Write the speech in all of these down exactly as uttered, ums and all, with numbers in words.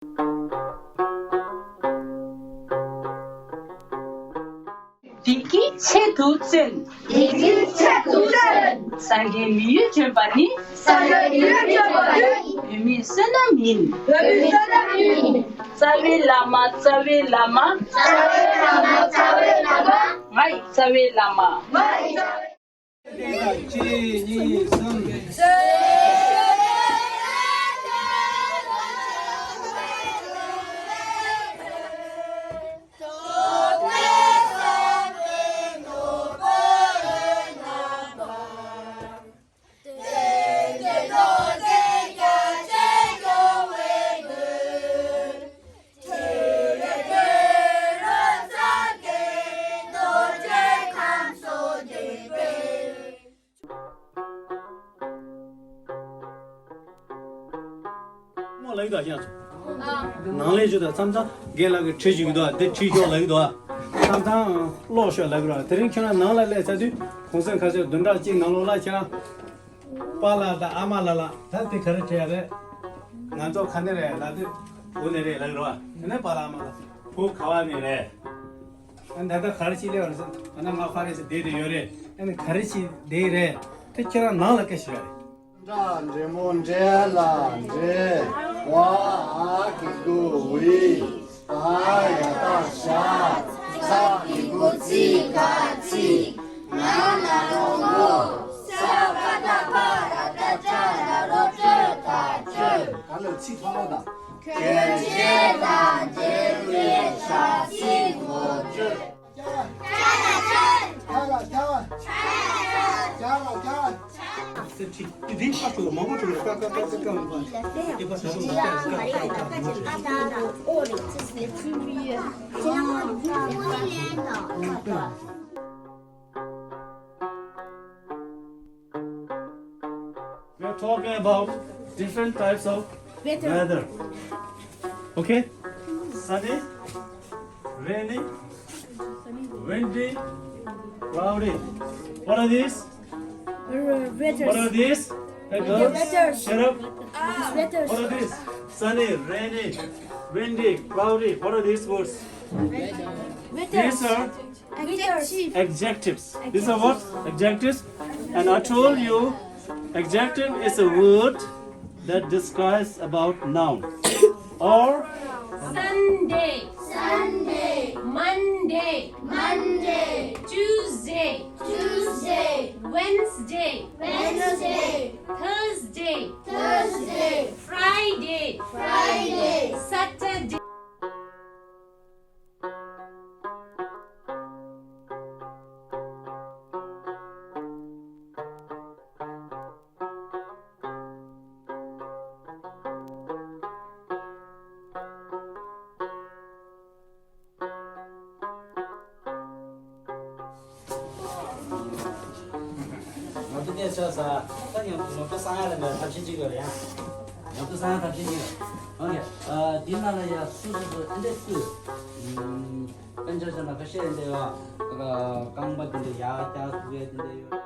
བདེ་སྐྱིད་ཆེད་དུ་བརྩོན། བདེ་སྐྱིད་ཆེད་དུ་བརྩོན། སངས་རྒྱས་མི་ཡུལ་བྱོན་པ་ནི། སངས་རྒྱས་མི་ཡུལ་བྱོན་པ་ནི། བོད་མིའི་བསོད་ནམས་ཡིན། བོད་མིའི་བསོད་ནམས་ཡིན། རྩ་བའི་བླ་མ། རྩ་བའི་བླ་མ། རྩ་བའི་བླ་མ། རྩ་བའི་བླ་མ། ང་ཡི་རྩ་བའི་བླ་མ། ང་ཡི་རྩ་བའི། གཅིག་གཉིས་གསུམ། མོ་ལ་ཡི་དྭགས་ཤ་ཚོ། ནང་ལས་ཞུ་དང་མཚམས་མཚམས་རྒན་ལགས་ཀྱིས་ཁྲིད་ཞུ་གི་འདུག་དེ་ཁྲིད་ཤོག་ལ་ཡི་དྭགས། མཚམས་མཚམས་ཀློག་ཤོག་ལ་ཡི་དྭགས། དེ་རིང་ཁྱོད་རང་ནང་ལ་སླེབས་ཚར་དུས་གུང་སེང་ཁ་ཤས་བདུན་ཕྲག་གཅིག་ནང་ལོགས་ལ་ཁྱེད་རང་། པཱ་ལགས་དང་ཨ་མ་ལགས་ལ་ད་དེ་ག་རེ་བྲིས་ཡ་རེད། ང་ཚོ་ག་ནས་རེད་ལབ་དུས་འོ་ནས་རེད་ལབ་ཀྱི་རེད་བ། དེ་ནས་པཱ་ལགས་ཨ་མ་ལགས་བོད་ག་བ་ནས་རེད། ཨ་ད་ལྟ་ག་རེ་བྱས་བསྡད་ཡོད་རེད་ཟེར། ད་ནི་ང་ཕ་རེད་ཟེར་བསྡད་དེ་ཡོད་རེད། ཨ་ནི་ག་རེ་བྱས་བསྡད་རེད། དེ་ཁྱེད་རང་ནང་ལ་སྐད་ཆ་རེད། འདྲ་འདྲེ་མོ་འདྲེ་ལ་འདྲེ། བ་འ་གི་གུ་འི། ད་ཡ་བཏགས་ད། ཚ་གི་གུ་ཚི་ག་ཚིག་ང་ན་རོ་ངོ། ས་ག་བཏགས་སྦ་ར་བཏགས་སྦྲ་ལ་རོ་སྦྲོ་ད་སྦྲོད། ད་ལ་ཚིག་ཐོག་མ་དང་། གྱོད་འདྲེ་ལ་འདྲེ་ལས་ཤ་ཚིག་ངོ་སྤྲོད། We are talking about different types of weather. Okay? Sunny, rainy, windy, cloudy. What are these? What are these? Hey, girls, shut up. What are these? Sunny, rainy, windy, cloudy. What are these words? These are adjectives. These are what? Adjectives. And I told you, adjective is a word that describes about noun. Or Sunday. Sunday. Monday. Monday. Tuesday. Tuesday. Wednesday. Wednesday. Thursday. Thursday. Friday. Friday. Saturday. ང་ཚོ་སྐད་ཆ་ས་ད་ཉམས་ཉམས་ཏོ་སང་ཡ་ལ་མེད་ཐབས་ཤེས་ཅིག་ཡོད་རེད་ཡ། ཉམས་ཏོ་སང་ཡ་ཐབས་ཤེས་ཅིག་ཡོད། ཨོ་ཁེ། ཨ་དེ་ནང་ལ་ཡ་སུ་སུ་སུ་ཨེ་འདྲས་སུ། ཨམ། དཔེ་ཆ་ཆ་ན་ཁ་ཤས་ཨེ་འདྲས་ཡོད། ཨ་རྐང་པ་དེ་འདྲས་ཡར་བཀྱག་ཐུབ་ཡ་དེ་འདྲས་ཡོད།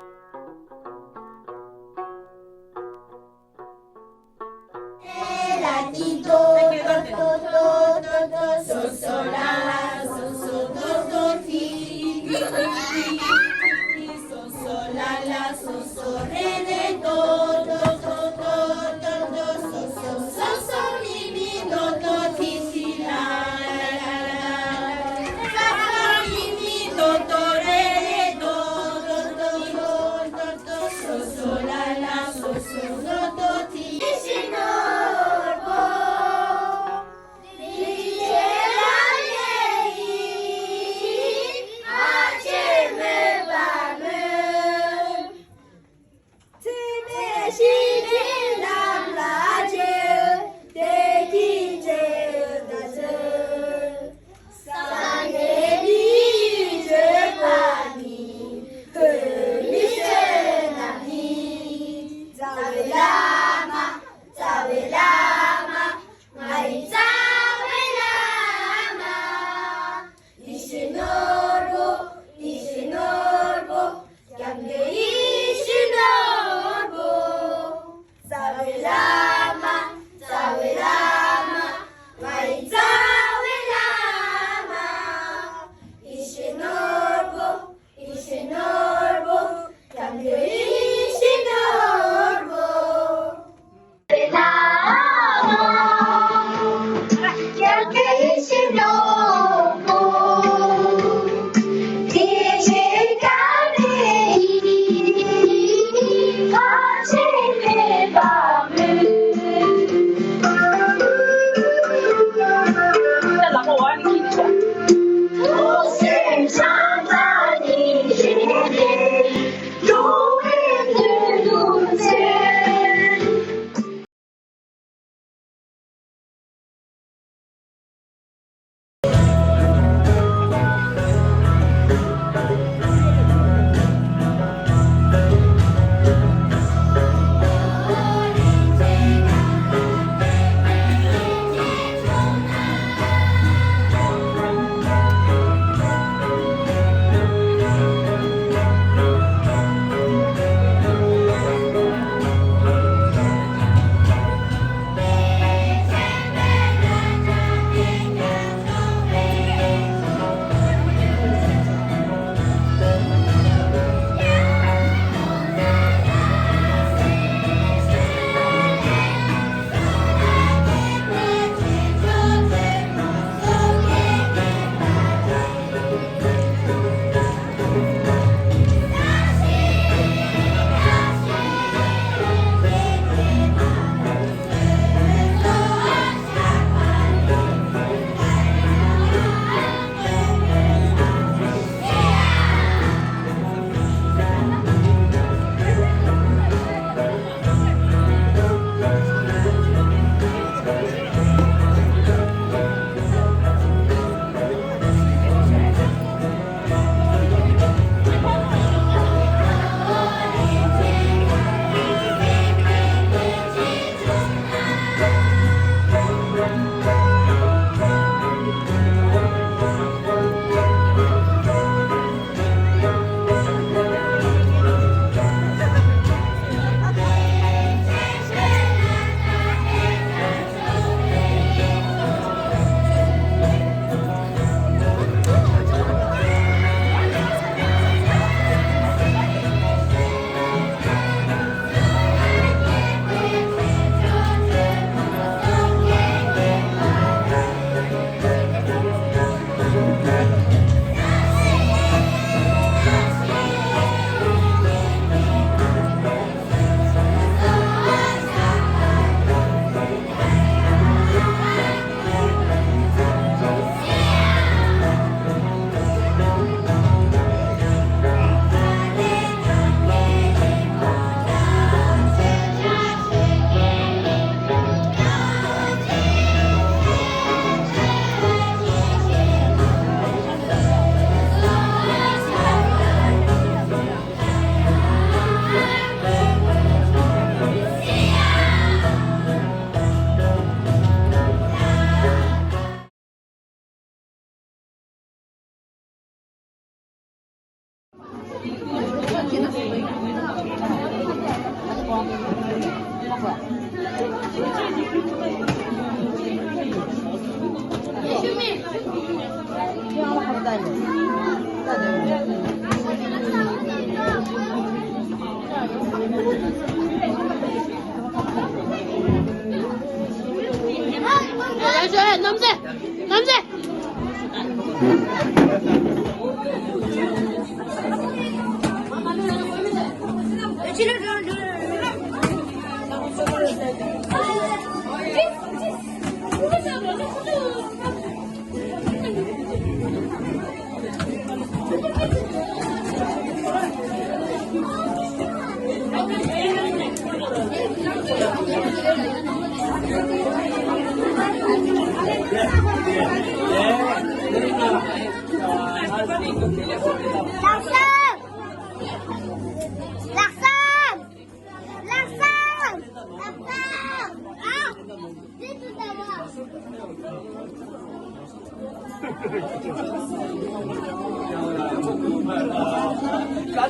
རྣམ་སྲས། རྣམ་སྲས།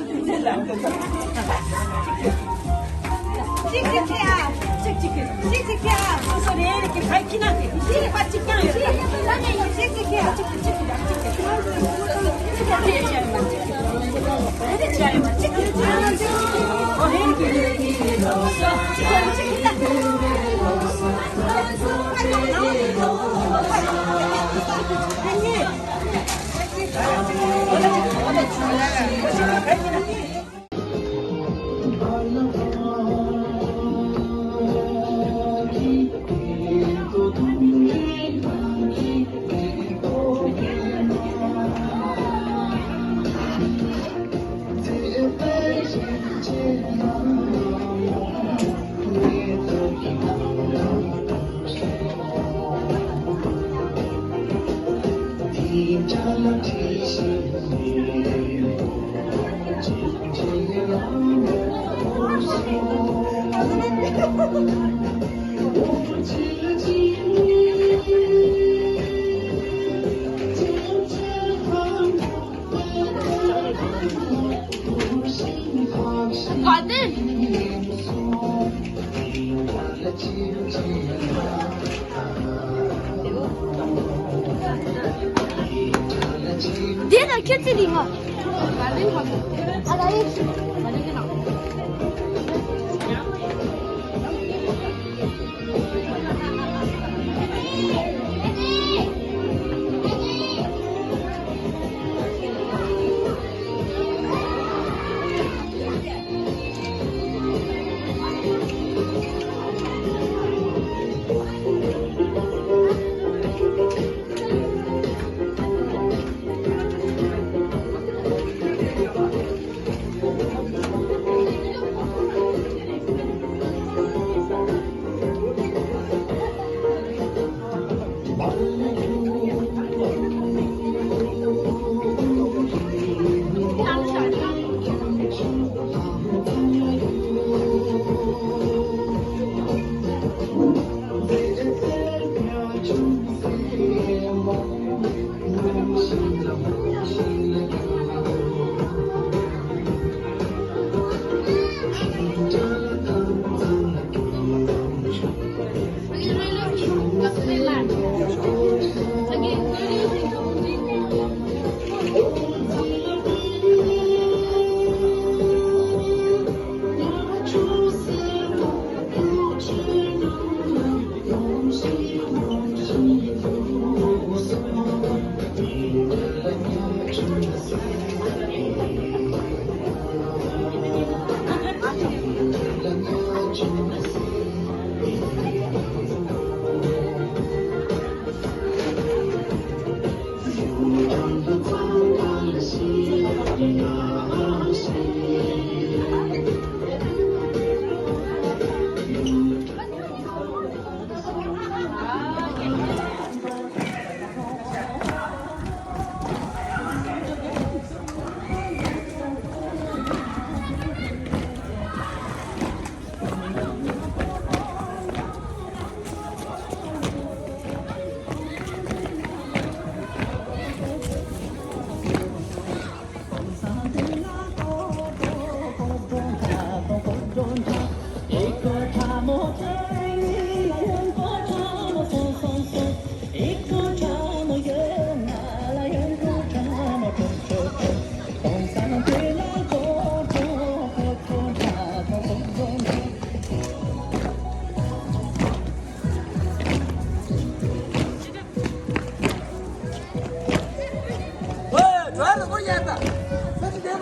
ལགས་སོ། ལགས་སོ། ལགས་སོ། ལགས་སོ། ཨ། འདི་ལ་ཁྱེད་ཚིག་གི་ང་། ཨ་ལ་ཡེ།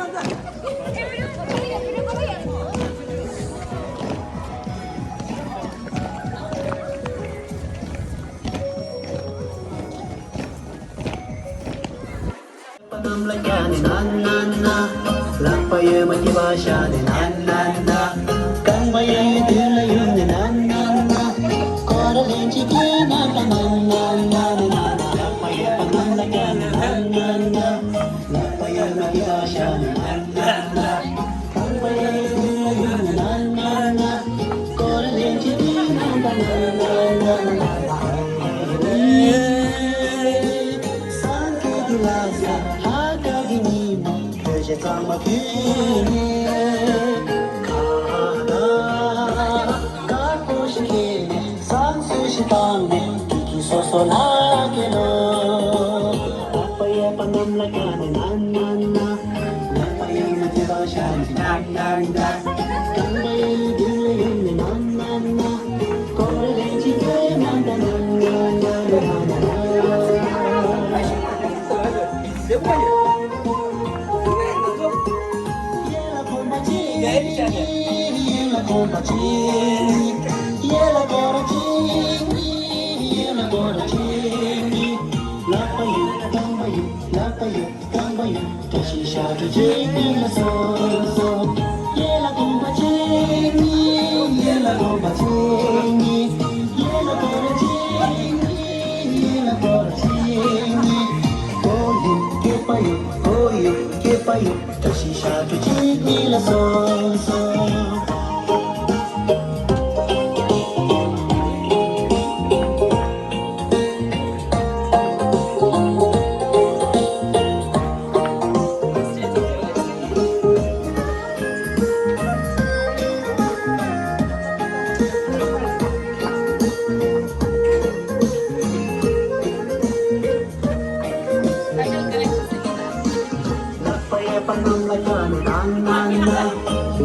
པ་རྣམས་ལ་སྐྱབས་ནས་ན་ན་ན། ལག་པ་གཡོན་མ་སྐྱིད་པ་བཞག་ནས་ན་ན་ན། རྐང་པ་གཡས་གཡོན་མདུན་ལ་གཡུག་ནས་ན་ན་ན། སྐོར་ར་ལན་གཅིག་བརྒྱབ་ན་ད་ན་ན་ན་ན་ན། ལག་པ་གཡས་པ་རྣམས་ལ་སྐྱབས་ནས་ན་ན་ན། ལག་པ་གཡོན་མ་སྐྱིད་པ་བཞག་ནས་ན་ན་ན། སོ་སོ་ལ་སྐྱེ་ལོ། ལག་པ་གཡས་པ་གནམ་ལ་བཀལ་ནས་ན་ན་ན། ལག་པ་གཡོན་མ་སྐྱིད་པ་བཞག་ནས་ན་ན་ན། རྐང་པ་གཡས་གཡོན་མདུན་ལ་གཡུག་ནས་ན་ན་ན། སྐོར་ར་ལན་གཅིག་བརྒྱབ་ན་ད་ན་ན་ན་ན་ན་ན། གཡས་ལ་གོམ་པ་གཅིག་གཡོན་ལ་གོམ་པ་གཅིག་གཡས་ལ་སྐོར་ར་གཅིག་གཡོན་ལ་སྐོར་ར་གཅིག་ལག་པ་གཡུག་རྐང་པ་གཡུག་ལག་པ་གཡུག་རྐང་པ་གཡུག་བཀྲ་ཤིས་ཞབས་བྲོ་གཅིག་གཉིས་ལ་སོ་སོ། གཡས་ལ་གོམ་པ་གཅིག་གཉིས། གཡོན་ལ་གོམ་པ་གཅིག་གཉིས། གཡས་ལ་སྐོར་ར་གཅིག་གཉིས། གཡོན་ལ་སྐོར་ར་གཅིག་གཉིས། ཨོ་ཡུག་སྐྱོད་པ་ཡུག་ཨོ་ཡུག་སྐྱོད་པ་ཡུག་བཀྲ་ཤིས་ཞབས་བྲོ་གཅིག་གཉིས་ལ་སོ་སོ། ལག་པ་གཡས་པ་གནམ་ལ་བཀལ་ནས་ན་ན་ན།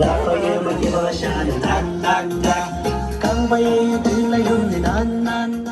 ལག་པ་གཡོན་མ་སྐྱིད་པ་བཞག་ནས་ན་ན་ན། རྐང་པ་གཡས་གཡོན་མདུན་ལ་གཡུག་ནས་ན་ན་ན།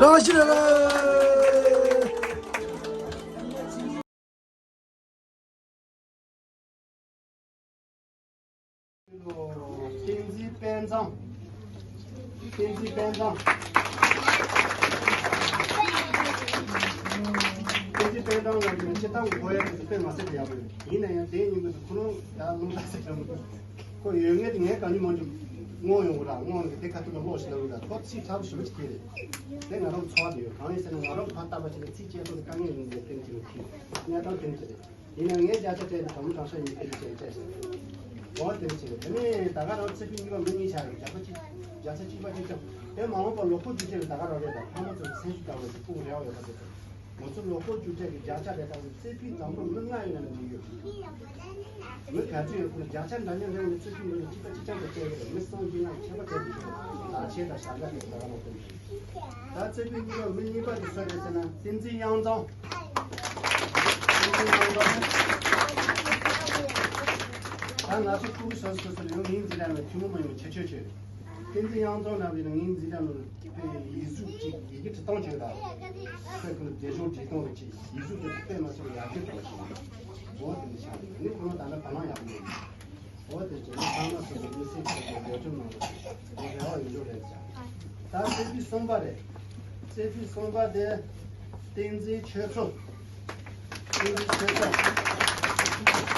བཀྲ་ཤིས་བདེ་ལེགས། བསྟན་འཛིན་དཔལ་བཟང་། བསྟན་འཛིན་དཔལ་བཟང་། བསྟན་འཛིན་དཔལ་བཟང་ལགས་ཀྱིས་སྤྱིར་བཏང་གི་གོ་ཡ་དེ་ཚོ་དཔེ་མ་སྲིད་པ་ཡག་པོ་ཡོད། ཡིན་ན་ཡང་དེའི་ཉིན་གུང་དུ་ཁོ་རང་ད་རླུང་རྟ་ཟེར་གྱི་མི་འདུག་ཁོ་ཡོད་ངེས་དེ་ངས་གང་ཉིད་མང་ཆུང་སྔོན་ཡོང་གི་ར། སྔོན་གི་དེ་ཁ་ཐུག་ལ་ཀློག་ཞིག་ལ་འུ་ར། ཁོ་ཚིག་ཁྲ་བོ་ཞིམ་པོ་ཞིག་བྲིས་རེད། དེ་ང་རང་ཚོར་བ་དེ་ཡོད། གང་ཡིན་ཟེར་ན་ང་རང་ཕར་བལྟས་པ་ཞིག་ལ་ཚིག་གཅིག་ཐོག་ཏུ་དཀའ་ངལ་ཡོང་གི་རེད། དེ་ནི་དེ་ནི་ཁྱི་གནས་སྟངས་དེ་ནི་དེ་རེད། ཡིན་ན་ངས་བརྒྱ་ཆ་སྤྲད་ན་དྲང་མོ་དྲང་བཞག་ཡིན། དེ་ནི་བྱས་བྱས་ཟེར། འོ་དེ་ནི་བྱས་རེད། དེ་ནི་ད་ག་རང་ཚེ་ཕུད་གཉིས་པ་མི་གཉིས་ཆགས་རེད། བརྒྱ་ཆ་གཅིག་བརྒྱ་ཆ་གཅིག་པ་གཅིག་ཀྱང་དེ་མ་འོངས་པ་ལོ་འཁོར་རྒྱུ་ཆ་རེད། ད་ག་རང་རེད། ད་ཕ་མ་ཚོ་སེམས་ཤུགས་བཏང་བའི་སྤུ་གུ་རེ་བ་ཡོད་པ་དེ་ཚོ། ང་ཚོ་ལོ་འཁོར་རྒྱུ་ཆ་གི་བརྒྱ་ཆ་རེ་དང་ཚེ་ཕུད་དང་པོ་མི་ལྔ་ཡིན་ན་མི་ཡོད། མི་ག་ཚོད་ཡོད་ཁོ་ན་བརྒྱ་ཆ་འདྲ་མཉམ་རེ་ཡོད་ན་ཚེ་ཕུད་མི་ལ་གཅིག་པ་གཅིག་རྐྱང་དུ་སྤྲད་ཀྱི་རེད། མི་གསུམ་བཞི་ལྔ་ཁྱད་པར་ཆེ་གི་ཆེ་ལག་ཆས་དང་ཞབས་ལ་དེ་ད་ག་ལོག་སྟོན་གྱི། ད་ཚེ་ཕུད་གཉིས་པ་མི་གཉིས་པ་དེ་སུ་རེད་ཟེར་ན་བསྟན་འཛིན་དབྱངས་འཛོམས། བསྟན་འཛིན་དབྱངས་འཛོམས། ད་ང་ཚོ་སྤུ་གུ་སོ་སོ་སོ་སོ་ལ་ཡང་མིང་འཛིན་ར་ལ་ཐུན་མོང་མ་ཡིན་པ་ཁྱད་ཆོས་ཆེ་རེད། བསྟན་འཛིན་དབྱངས་འཛོམས་ལགས་ཀྱི་ངོས་འཛིན་གྲྭ་ནང་དཔེ་ཡིག་གཟུགས་ཅིག་ཡི་གེ་འབྲི་སྟངས་ཅིག་དང་། དཔེ་ཁོ་ན་སྡེབ་སྦྱོར་འབྲི་སྟངས་ལ་ཅིག་ཡིག་གཟུགས་དེ་དཔེ་མ་སྲིད་པ་ཡར་རྒྱས་འགྲོ་བ་ཞིག་ཡིན། འོ་དེ་འདྲ་ཆགས་ཡོད། ནི་ཁོ་རང་ད་ལྟ་དང་བླངས་ཡག་པོ་ཡོད། འོ་དེ་ཚོ་ནི་ཚང་མ་སོ་སོ་མི་སེམས་ཁྲལ་དང་འགྲོ་སྐྱོད་གནང་རོགས་ཞེས་རེ་བ་ཡོད་འཇོག་རེད་ཅག་ད་རྩེ་ཕུད་གསུམ་པ་རེད། རྩེ་ཕུད་གསུམ་པ་དེ་བསྟན་འཛིན་ཆོས་མཚོ། བསྟན་འཛིན་ཆོས་མཚོ།